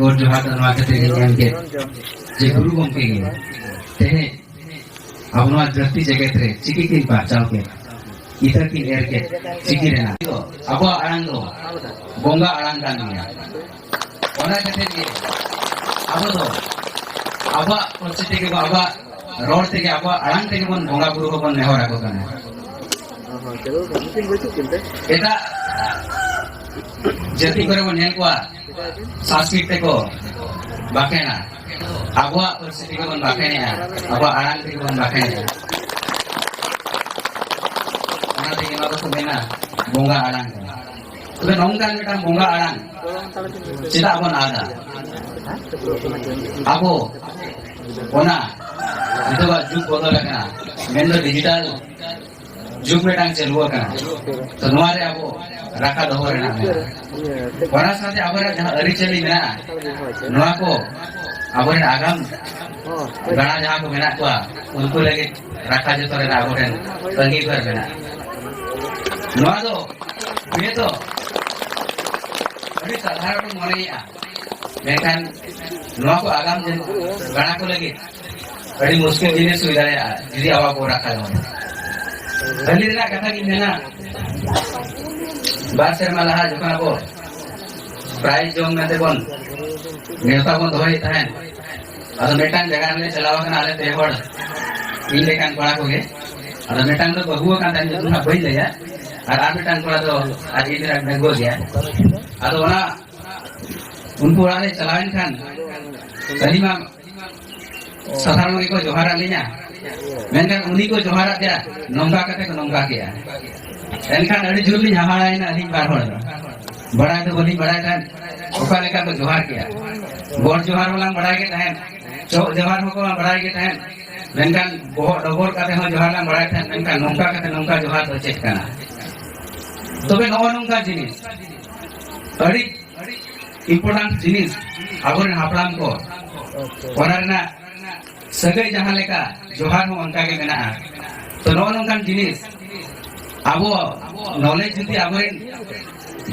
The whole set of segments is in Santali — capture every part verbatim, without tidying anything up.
ᱜᱚᱰ ᱡᱚᱦᱟᱨ ᱫᱚ ᱱᱚᱣᱟ ᱠᱷᱟᱹᱛᱤᱨ ᱤᱧ ᱮᱢ ᱠᱮᱫ ᱡᱮ ᱜᱩᱨᱩ ᱜᱚᱢᱠᱮ ᱜᱮ ᱛᱮᱦᱮᱧ ᱟᱵᱚ ᱱᱚᱣᱟ ᱫᱷᱟᱹᱨᱛᱤ ᱡᱮᱜᱮᱛ ᱨᱮ ᱪᱤᱠᱤ ᱠᱤᱱ ᱯᱟᱨᱪᱟᱣ ᱠᱮᱫ, ᱤᱛᱟᱹ ᱠᱤᱱ ᱮᱨ ᱠᱮᱫ ᱪᱤᱠᱤ ᱨᱮᱱᱟᱜ᱾ ᱟᱵᱚᱣᱟᱜ ᱟᱲᱟᱝ ᱫᱚ ᱵᱚᱸᱜᱟ ᱟᱲᱟᱝ ᱠᱟᱱ ᱜᱮᱭᱟ᱾ ᱚᱱᱟ ᱠᱷᱟᱹᱛᱤᱨ ᱜᱮ ᱟᱵᱚ ᱫᱚ ᱟᱵᱚᱣᱟᱜ ᱯᱟᱹᱨᱥᱤ ᱛᱮᱜᱮ ᱵᱚ, ᱟᱵᱚᱣᱟᱜ ᱨᱚᱲ ᱛᱮᱜᱮ, ᱟᱵᱚᱣᱟᱜ ᱟᱲᱟᱝ ᱛᱮᱜᱮ ᱵᱚᱱ ᱵᱚᱸᱜᱟ ᱵᱩᱨᱩ ᱦᱚᱸᱵᱚᱱ ᱱᱮᱦᱚᱨ ᱟᱠᱚ ᱠᱟᱱᱟ᱾ ᱮᱴᱟᱜ ᱡᱟᱹᱛᱤ ᱠᱚᱨᱮ ᱵᱚᱱ ᱧᱮᱞ ᱠᱚᱣᱟ, ᱥᱚᱝᱥᱠᱨᱤᱛ ᱛᱮᱠᱚ ᱵᱟᱠᱷᱮᱬᱟ, ᱟᱵᱚᱣᱟᱜ ᱯᱟᱹᱨᱥᱤ ᱛᱮᱜᱮ ᱵᱚᱱ ᱵᱟᱠᱷᱮᱬᱮᱜᱼᱟ, ᱟᱵᱚᱣᱟᱜ ᱟᱲᱟᱝ ᱛᱮᱜᱮ ᱵᱚᱱ ᱵᱟᱠᱷᱮᱬᱮᱜᱼᱟ᱾ ᱚᱱᱟ ᱛᱮᱜᱮ ᱱᱚᱣᱟ ᱫᱚᱠᱚ ᱢᱮᱱᱟ ᱵᱚᱸᱜᱟ ᱟᱲᱟᱝ ᱠᱟᱱᱟ᱾ ᱛᱚᱵᱮ ᱱᱚᱝᱠᱟᱱ ᱢᱤᱫᱴᱟᱝ ᱵᱚᱸᱜᱟ ᱟᱲᱟᱝ ᱪᱮᱫᱟᱜ ᱵᱚᱱ ᱟᱫᱟ? ᱟᱵᱚ ᱚᱱᱟ ᱱᱤᱛᱚᱜᱟᱜ ᱡᱩᱜᱽ ᱵᱚᱫᱚᱞ ᱟᱠᱟᱱᱟ, ᱢᱮᱱᱫᱚ ᱰᱤᱡᱤᱴᱟᱞ ᱡᱩᱜᱽ ᱢᱤᱫᱴᱟᱝ ᱪᱟᱹᱞᱩ ᱟᱠᱟᱱᱟ᱾ ᱛᱚ ᱱᱚᱣᱟ ᱨᱮ ᱟᱵᱚ ᱨᱟᱠᱷᱟ ᱫᱚᱦᱚ ᱨᱮᱱᱟᱜ ᱢᱮᱱᱟᱜᱼᱟ᱾ ᱚᱱᱟ ᱥᱟᱶᱛᱮ ᱟᱵᱚᱨᱮᱱ ᱡᱟᱦᱟᱸ ᱟᱹᱨᱤᱪᱟᱹᱞᱤ ᱢᱮᱱᱟᱜᱼᱟ, ᱱᱚᱣᱟ ᱠᱚ ᱟᱵᱚᱨᱮᱱ ᱟᱜᱟᱢ ᱜᱟᱬᱟ ᱡᱟᱦᱟᱸ ᱠᱚ ᱢᱮᱱᱟᱜ ᱠᱚᱣᱟ, ᱩᱱᱠᱩ ᱞᱟᱹᱜᱤᱫ ᱨᱟᱠᱷᱟ ᱡᱚᱛᱚᱱ ᱨᱮᱱᱟᱜ ᱟᱵᱚ ᱴᱷᱮᱱ ᱟᱹᱜᱤᱵᱷᱟᱨ ᱢᱮᱱᱟᱜᱼᱟ᱾ ᱱᱚᱣᱟ ᱫᱚ ᱵᱮᱫ ᱫᱚ ᱟᱹᱰᱤ ᱥᱟᱫᱷᱟᱨᱚᱱ ᱢᱚᱱᱮᱭᱮᱫᱼᱟ, ᱢᱮᱱᱠᱷᱟᱱ ᱱᱚᱣᱟ ᱠᱚ ᱟᱜᱟᱢ ᱫᱤᱱ ᱜᱟᱬᱟ ᱠᱚ ᱞᱟᱹᱜᱤᱫ ᱟᱹᱰᱤ ᱢᱩᱥᱠᱤᱞ ᱡᱤᱱᱤᱥ ᱦᱩᱭ ᱫᱟᱲᱮᱭᱟᱜᱼᱟ ᱡᱩᱫᱤ ᱟᱵᱚ ᱵᱚ ᱨᱟᱠᱷᱟ ᱡᱚᱝᱟ᱾ ᱦᱟᱹᱞᱤ ᱨᱮᱱᱟᱜ ᱠᱟᱛᱷᱟ ᱜᱤᱧ ᱢᱮᱱᱟ, ᱵᱟᱨ ᱥᱮᱨᱢᱟ ᱞᱟᱦᱟ ᱡᱚᱠᱷᱚᱱ ᱟᱵᱚ ᱯᱨᱟᱭᱤᱡᱽ ᱡᱚᱢ ᱢᱮᱱᱛᱮ ᱵᱚᱱ ᱱᱮᱣᱛᱟ ᱵᱚᱱ ᱫᱚᱦᱚᱭᱮᱫ ᱛᱟᱦᱮᱸᱫ, ᱟᱫᱚ ᱢᱤᱫᱴᱟᱝ ᱡᱟᱭᱜᱟ ᱨᱮᱞᱮ ᱪᱟᱞᱟᱣ ᱟᱠᱟᱱᱟ ᱟᱞᱮ ᱯᱮ ᱦᱚᱲ, ᱤᱧ ᱞᱮᱠᱟᱱ ᱠᱚᱲᱟ ᱠᱚᱜᱮ᱾ ᱟᱫᱚ ᱢᱤᱫᱴᱟᱝ ᱫᱚ ᱵᱟᱹᱦᱩ ᱟᱠᱟᱱ ᱛᱟᱭᱟ, ᱧᱩᱛᱩᱢ ᱦᱟᱸᱜ ᱵᱟᱹᱧ ᱞᱟᱹᱭᱟ, ᱟᱨ ᱟᱨ ᱢᱤᱫᱴᱟᱝ ᱠᱚᱲᱟ ᱫᱚ ᱟᱡ ᱜᱤᱫᱽᱨᱟᱹ ᱰᱟᱺᱜᱩᱣᱟᱹ ᱜᱮᱭᱟ᱾ ᱟᱫᱚ ᱚᱱᱟ ᱩᱱᱠᱩ ᱚᱲᱟᱜ ᱞᱮ ᱪᱟᱞᱟᱣᱮᱱ ᱠᱷᱟᱱ ᱟᱹᱞᱤᱧ ᱢᱟ ᱥᱟᱫᱷᱟᱨᱚᱱ ᱜᱮᱠᱚ ᱡᱚᱦᱟᱨᱟᱫ ᱞᱤᱧᱟ, ᱢᱮᱱᱠᱷᱟᱱ ᱩᱱᱤ ᱠᱚ ᱡᱚᱦᱟᱨᱟᱫ ᱛᱟᱭᱟ, ᱱᱚᱝᱠᱟ ᱠᱟᱛᱮ ᱠᱚ ᱱᱚᱝᱠᱟ ᱠᱮᱜᱼᱟ᱾ ᱮᱱᱠᱷᱟᱱ ᱟᱹᱰᱤ ᱡᱳᱨ ᱞᱤᱧ ᱦᱟᱦᱟᱲᱟᱭᱮᱱᱟ ᱟᱹᱞᱤᱧ ᱵᱟᱨ ᱦᱚᱲ ᱫᱚ᱾ ᱵᱟᱲᱟᱭ ᱫᱚ ᱵᱟᱹᱞᱤᱧ ᱵᱟᱲᱟᱭ ᱛᱟᱦᱮᱸᱫ ᱚᱠᱟ ᱞᱮᱠᱟ ᱠᱚ ᱡᱚᱦᱟᱨ ᱠᱮᱜᱼᱟ᱾ ᱜᱚᱰ ᱡᱚᱦᱟᱨ ᱦᱚᱸᱞᱟᱝ ᱵᱟᱲᱟᱭ ᱜᱮ ᱛᱟᱦᱮᱸᱫ, ᱪᱚᱜ ᱡᱚᱦᱟᱨ ᱦᱚᱸᱠᱚ ᱵᱟᱲᱟᱭ ᱜᱮ ᱛᱟᱦᱮᱸᱫ, ᱢᱮᱱᱠᱷᱟᱱ ᱵᱚᱦᱚᱜ ᱰᱚᱵᱚᱨ ᱠᱟᱛᱮ ᱦᱚᱸ ᱡᱚᱦᱟᱨ ᱞᱟᱝ ᱵᱟᱲᱟᱭ ᱛᱟᱦᱮᱸᱫ, ᱢᱮᱱᱠᱷᱟᱱ ᱱᱚᱝᱠᱟ ᱠᱟᱛᱮ ᱱᱚᱝᱠᱟ ᱡᱚᱦᱟᱨ ᱫᱚ ᱪᱮᱫ ᱠᱟᱱᱟ? ᱛᱚᱵᱮ ᱱᱚᱜᱼᱚ ᱱᱚᱝᱠᱟ ᱡᱤᱱᱤᱥ ᱟᱹᱰᱤ important ᱡᱤᱱᱤᱥ ᱟᱵᱚᱨᱮᱱ ᱦᱟᱯᱲᱟᱢ ᱠᱚ, ᱚᱱᱟ ᱨᱮᱱᱟᱜ ᱥᱟᱹᱜᱟᱹᱭ ᱡᱟᱦᱟᱸ ᱞᱮᱠᱟ, ᱡᱚᱦᱟᱨ ᱦᱚᱸ ᱚᱱᱠᱟ ᱜᱮ ᱢᱮᱱᱟᱜᱼᱟ᱾ ᱛᱚ ᱱᱚᱜᱼᱚ ᱱᱚᱝᱠᱟᱱ ᱡᱤᱱᱤᱥ ᱟᱵᱚ knowledge ᱡᱩᱫᱤ ᱟᱵᱚᱨᱮᱱ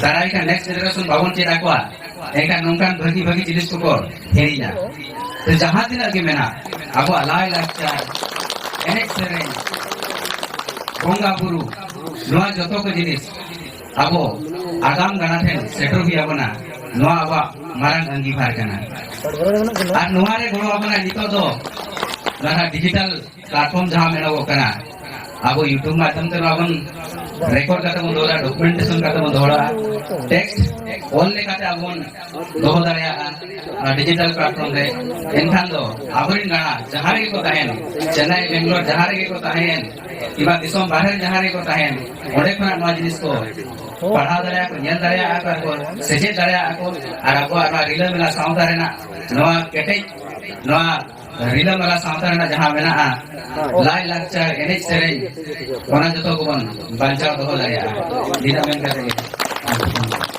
ᱫᱟᱨᱟᱭ ᱠᱟᱱ next generation ᱵᱟᱵᱚᱱ ᱪᱮᱫ ᱟᱠᱚᱣᱟ, ᱮᱱᱠᱷᱟᱱ ᱱᱚᱝᱠᱟᱱ ᱵᱷᱟᱹᱜᱤ ᱵᱷᱟᱹᱜᱤ ᱡᱤᱱᱤᱥ ᱠᱚᱠᱚ ᱦᱤᱲᱤᱧᱟ᱾ ᱛᱚ ᱡᱟᱦᱟᱸ ᱛᱤᱱᱟᱹᱜ ᱜᱮ ᱢᱮᱱᱟᱜ ᱟᱵᱚᱣᱟᱜ ᱞᱟᱭ ᱞᱟᱠᱪᱟᱨ, ᱮᱱᱮᱡ ᱥᱮᱨᱮᱧ, ᱵᱚᱸᱜᱟ ᱵᱩᱨᱩ, ᱱᱚᱣᱟ ᱡᱚᱛᱚ ᱠᱚ ᱡᱤᱱᱤᱥ ᱟᱵᱚ ᱟᱜᱟᱢ ᱜᱟᱲᱟ ᱴᱷᱮᱱ ᱥᱮᱴᱮᱨ ᱦᱩᱭ ᱟᱵᱚᱱᱟ᱾ ᱱᱚᱣᱟ ᱟᱵᱚᱣᱟᱜ ᱢᱟᱨᱟᱝ ᱟᱸᱜᱤᱵᱷᱟᱨ ᱠᱟᱱᱟ᱾ ᱟᱨ ᱱᱚᱣᱟ ᱨᱮ ᱜᱚᱲᱚ ᱟᱵᱚᱱᱟᱭ ᱱᱤᱛᱚᱜ ᱫᱚ ᱡᱟᱦᱟᱸ ᱰᱤᱡᱤᱴᱟᱞ ᱯᱞᱟᱴᱯᱷᱚᱨᱢ ᱡᱟᱦᱟᱸ ᱢᱮᱱᱚᱜᱚᱜ ᱠᱟᱱᱟ, ᱟᱵᱚ YouTube ᱢᱟᱫᱽᱫᱷᱚᱢ ᱛᱮ ᱱᱚᱣᱟ ᱵᱚᱱ ᱨᱮᱠᱚᱨᱰ ᱠᱟᱛᱮ ᱵᱚᱱ ᱫᱚᱦᱚ ᱫᱟᱲᱮᱭᱟᱜᱼᱟ, ᱰᱚᱠᱩᱢᱮᱱᱴᱮᱥᱚᱱ ᱠᱟᱛᱮ ᱵᱚᱱ ᱫᱚᱦᱚ ᱫᱟᱲᱮᱭᱟᱜᱼᱟ, ᱴᱮᱠᱥᱴ ᱚᱞ ᱞᱮᱠᱟᱛᱮ ᱟᱵᱚ ᱵᱚᱱ ᱫᱚᱦᱚ ᱫᱟᱲᱮᱭᱟᱜᱼᱟ ᱚᱱᱟ ᱰᱤᱡᱤᱴᱟᱞ ᱯᱞᱟᱴᱯᱷᱚᱨᱢ ᱨᱮ᱾ ᱮᱱᱠᱷᱟᱱ ᱫᱚ ᱟᱵᱚᱨᱮᱱ ᱜᱟᱬᱟ ᱡᱟᱦᱟᱸ ᱨᱮᱜᱮ ᱠᱚ ᱛᱟᱦᱮᱱ, ᱪᱮᱱᱱᱟᱭ, ᱵᱮᱝᱜᱟᱞᱳᱨ ᱡᱟᱦᱟᱸ ᱨᱮᱜᱮ ᱠᱚ ᱛᱟᱦᱮᱱ, ᱠᱤᱝᱵᱟ ᱫᱤᱥᱚᱢ ᱵᱟᱦᱨᱮ ᱡᱟᱦᱟᱸ ᱨᱮᱜᱮ ᱠᱚ ᱛᱟᱦᱮᱱ, ᱚᱸᱰᱮ ᱠᱷᱚᱱᱟᱜ ᱱᱚᱣᱟ ᱡᱤᱱᱤᱥ ᱠᱚ ᱯᱟᱲᱦᱟᱣ ᱫᱟᱲᱮᱭᱟᱜᱼᱟ ᱠᱚ, ᱧᱮᱞ ᱫᱟᱲᱮᱭᱟᱜᱼᱟ ᱠᱚ, ᱥᱮᱪᱮᱫ ᱫᱟᱲᱮᱭᱟᱜᱼᱟ ᱠᱚ᱾ ᱟᱨ ᱟᱵᱚᱣᱟᱜ ᱱᱚᱣᱟ ᱨᱤᱞᱟᱹᱢᱟᱞᱟ ᱥᱟᱶᱛᱟ ᱨᱮᱱᱟᱜ ᱱᱚᱣᱟ ᱠᱮᱴᱮᱡ, ᱱᱚᱣᱟ ᱨᱤᱞᱟᱹᱢᱟᱞᱟ ᱥᱟᱶᱛᱟ ᱨᱮᱱᱟᱜ ᱡᱟᱦᱟᱸ ᱢᱮᱱᱟᱜᱼᱟ, ᱞᱟᱭ ᱞᱟᱠᱪᱟᱨ, ᱮᱱᱮᱡ ᱥᱮᱨᱮᱧ, ᱚᱱᱟ ᱡᱚᱛᱚ ᱠᱚᱵᱚᱱ ᱵᱟᱧᱪᱟᱣ ᱫᱚᱦᱚ ᱫᱟᱲᱮᱭᱟᱜᱼᱟ᱾ ᱱᱤᱱᱟᱹᱜ ᱢᱮᱱ ᱠᱟᱛᱮ ᱜᱮ᱾